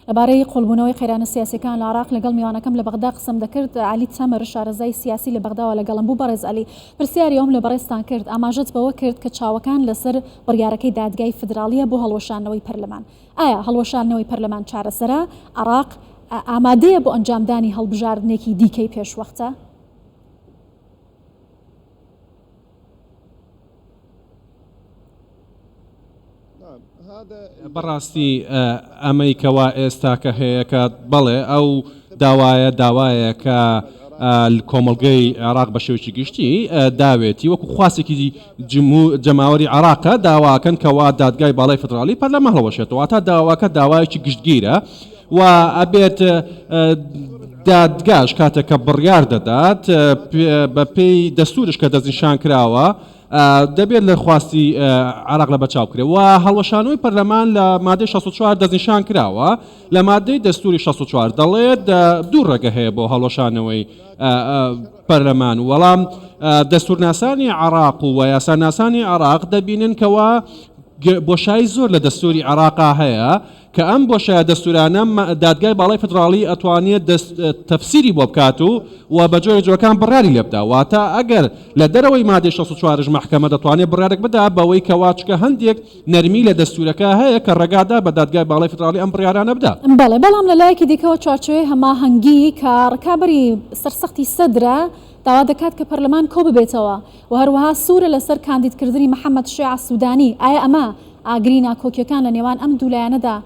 لەبارەی قوڵبوونەوەی قەیرانە سیاسیەکان لە عێراق لەگەڵ میوانەکەم لە بەغدا قسەم دەکرد، عەلی تەمر، شارەزای سیاسی لە بەغداوە لەگەڵم بوو. بەڕێز عەلی، پرسیاری ئەوم لە بەڕێزتان کرد، ئاماژەت بەوە کرد کە چاوەکان لەسەر بڕیارەکەی دادگای فیدراڵییە بۆ هەڵوەشاندنەوەی پەرلەمان. ئایا هەڵوەشاندنەوەی پەرلەمان چارەسەرە؟ عێراق ئامادەیە بۆ ئەنجامدانی هەڵبژاردنێکی دیکەی پێشوەختە؟ بەڕاستی ئەمەی کەوا ئێستاکە هەیە کە بەڵێ ئەو داوایە داوایە کە کۆمەڵگەی عێراق بە شێوەیەکی گشتی داوێتی وەکو خواستێکی جەماوەری عێراقە داواکەن کەوا دادگای باڵای فدرالی پەرلەمان هەڵوەشێتەوە تا داواکە داوایەکی گشتگیرە و ئەبێت دادگاش کاتێک کە بڕیار دەدات بە پێی دەستورش کە دەستنیشان کراوە دەبێت لە خواستی عێراق لەبەرچاو بکرێت و هەڵوەشانەوەی پەرلەمان لە مادەی 64 دەستنیشان کراوە لە مادەی دەستوری 64 دەڵێت دوو ڕێگە هەیە بۆ هەڵوەشانەوەی پەرلەمان وەڵام دەستورناسانی عراق و یاساناسانی عراق دەبینن کەوا بۆشایی زۆر لە دەستوری عراقا هەیە کە ئەم بۆشایە دەستوورانە دادگای باڵای فیدڕاڵی ئەتوانێت دەست تەفسیری بۆ بکات و و بە جۆرێک جۆرەکان بڕیاری لێ بدا واتە ئەگەر لە دەرەوەی مادەی 64 ش مەحکەمە دەتوانێت بڕیارێک بدا بەوەی کەوا چونکە هەندێک نەرمی لە دەستوورەکە هەیە کە ڕێگادا بە دادگای باڵای فیدڕاڵی ئەم بڕیارانە بدا. بەڵێ، بەڵام لە لایەکی دیکەوە چوارچێوەی هەماهەنگی کە ڕکابەری سەرسەختی سەدرە داوا دەکات کە پەرلەمان کۆببێتەوە و هەروەها سوورە لەسەر کاندیدکردنی محەمەد شیاع سوودانی، ئایا ئەمە ئاگری ناکۆکیەکان لە نێوان ئەم دوو لایەنەدا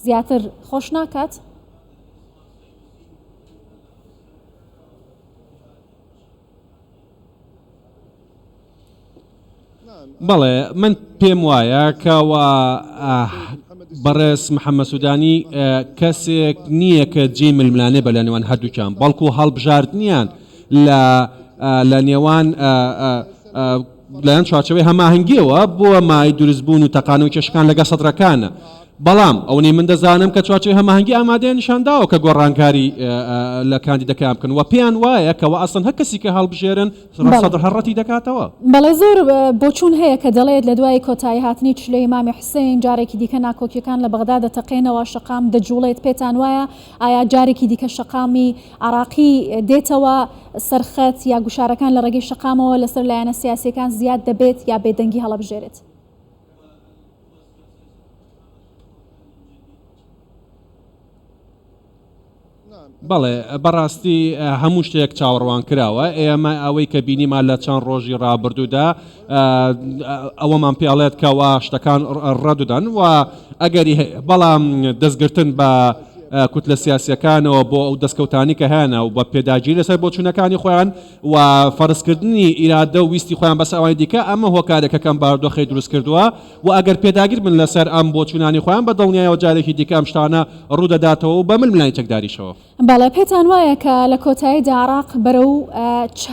زیاتر خۆش ناکات؟ بەڵێ من پێم وایە کەوا بەڕێز محەممەد سوودانی کەسێک نییە کە جێی ململانێ بە لە نێوان هەردووکیان بەڵکو هەڵبژاردنیان لە لە نێوان لایەن چوارچێوەی هەماهەنگییەوە بووە مایەی دروستبوون و تەقانەوەی کێشەکان لەگەڵ سەدرەکانە، بەڵام ئەوەی من دەزانم کە چوارچێوەی هەماهەنگی ئامادەیان نیشانداوە کە گۆڕانکاری لە کاندیدەکەیان بکەن و پێیان وایە کەوا ئەسڵەن هەر کەسی کە هەڵبژێرن سەدر هەر ڕەتی دەکاتەوە. بەڵێ زۆر بۆچوون هەیە کە دەڵێت لە دوای کۆتایی هاتنی چلەی مامی حوسەین جارێکی دیکە ناکۆکیەکان لە بەغدا دەتەقێنەوە، شەقام دەجوڵێت، پێتان وایە ئایا جارێکی دیکە شەقامی عێراقی دێتەوە سەر خەت یا گوشارەکان لە ڕێگەی شەقامەوە لەسەر لایەنە سیاسییەکان زیاد دەبێت یا بێدەنگی هەڵەبژێرێت؟ بەڵێ بەڕاستی هەموو شتێک چاوەڕوان کراوە ئێمە ئەوەی کە بینیمان لە چەند ڕۆژی ڕابردوودا ئەوەمان پێڵێت کەوا شتەکان ڕەدودەن و ئەگەری هەیە بەڵام دەستگرتن بە کوتلە سیاسیەکانەوە بۆ ئەو دەستکەوتانی کە هەیانە و بە پێداگیری لەسەر بۆچوونەکانی خۆیان و فەرزکردنی ئیرادە و ویستی خۆیان بەسەر ئەوانی دیکە ئەمە هۆکارێکە کە ئەم بارودۆخەی دروست کردووە و ئەگەر پێداگر بن لەسەر ئەم بۆچوونانی خۆیان بە دڵنیایەوە جارێکی دیکە ئەم شتانە ڕوودەداتەوە و بە ململانێی چەکداریشەوە. بەڵێ، پێتان وایە کە لە کۆتاییدا عێراق بەرەو چ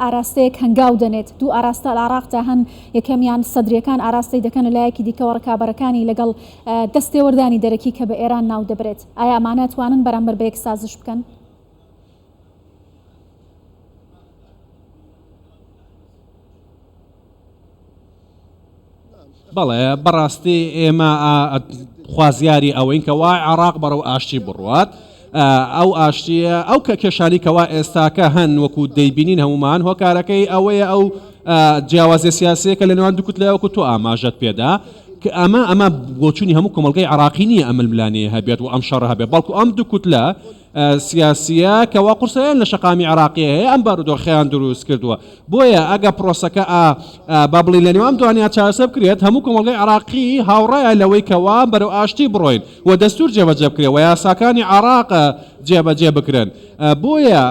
ئاراستەیەک هەنگاو دەنێت؟ دوو ئاراستە لە عێراقدا هەن، یەکەمیان سەدرییەکان ئاراستەی دەکەن، لە لایەکی دیکەوە ڕکابەرەکانی لەگەڵ دەستێوەردانی دەرەکی کە بە ئێران ناو دەبرێت. ئایا ئەمانە ئەتوانن بەرامبەر بە یەک سازش بکەن؟ بەڵێ بەڕاستی ئێمە خوازیاری ئەوەین کە وا عێراق بەرەو ئاشتی بڕوات ئەو ئاشتیە ئەو کە کێشانی کەوا ئێستاکە هەن وەکو دەیبینین هەمومان هۆکارەکەی ئەوەیە ئەو جیاوازی سیاسەکە لە نێوان دوو کوتلە وەکو تۆ ئاماژەت پێدا کە ئەمە ئەمە بۆچوونی هەموو کۆمەڵگەی عراقی نییە ئەم ململانێیە هەبێت و ئەم شەڕە هەبێت بەڵکو ئەم دوو کوتلە سیاسییە کەوا قورساییان لە شەقامی عێراقی هەیە ئەم بارودۆخەیان دروست کردووە بۆیە ئەگە پرۆسەکە با بڵێین لە نێوان دوانیان چارەسەر بکرێت هەموو کۆمەڵگەی عێراقی هاوڕایە لەوەی کەوا بەرەو ئاشتی بڕۆین و دەستور جێبەجێ بکرێت و یاساکانی عێراق جێبەجێ بکرێن بۆیە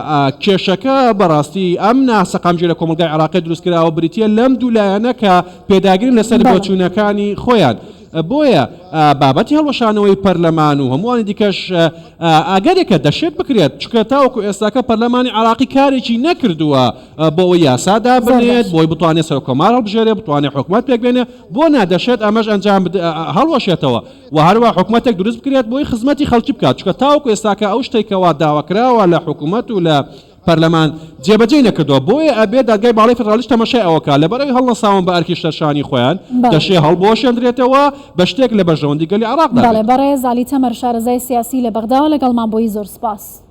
کێشەکە بەڕاستی ئەم ناسەقامگیری لە کۆمەڵگای عێراقی دروست کراوە بریتییە لەم دوو لایەنە کە پێداگرن لەسەر بۆچوونەکانی خۆیان. بۆیە بابەتی هەڵوەشانەوەی پەرلەمان و هەمووانی دیکەش ئەگەرێکە دەشێت بکرێت، چونکە تاوەکو ئێستاکە پەرلەمانی عێراقی کارێکی نەکردووە بۆ ئەوەی یاسا دابنێت، بۆی بتوانێت سەرۆککۆمار هەڵبژێرێت، بتوانێت حکومەت پێکبێنێت، بۆ نا دەشێت ئەمەش ئەنجام هەڵوەشێتەوە و هەروەها حکومەتێک دروست بکرێت بۆی خزمەتی خەڵکی بکات، چونکە تاوەکو ئێستاکە ئەو شتەی کەوا داواکراوە لە حکومەت و لە. پەرلەمان جێبەجێی نەکردووە، بۆیە ئەبێ دادگای باڵای فیدراڵیش تەمەشای ئەوە کا، لەبەرئەوەی هەڵنەساون بە ئەرکی سەرشانی خۆیان، دەشێ هەڵبوەشێندرێتەوە بە شتێک لە بەرژەوەندی گەلی عێراقدا بەڵێ بێت. بەڕێز عەلی تەمەر شارەزای سیاسی لە بەغداوە لەگەڵمان بووی زۆر سوپاس.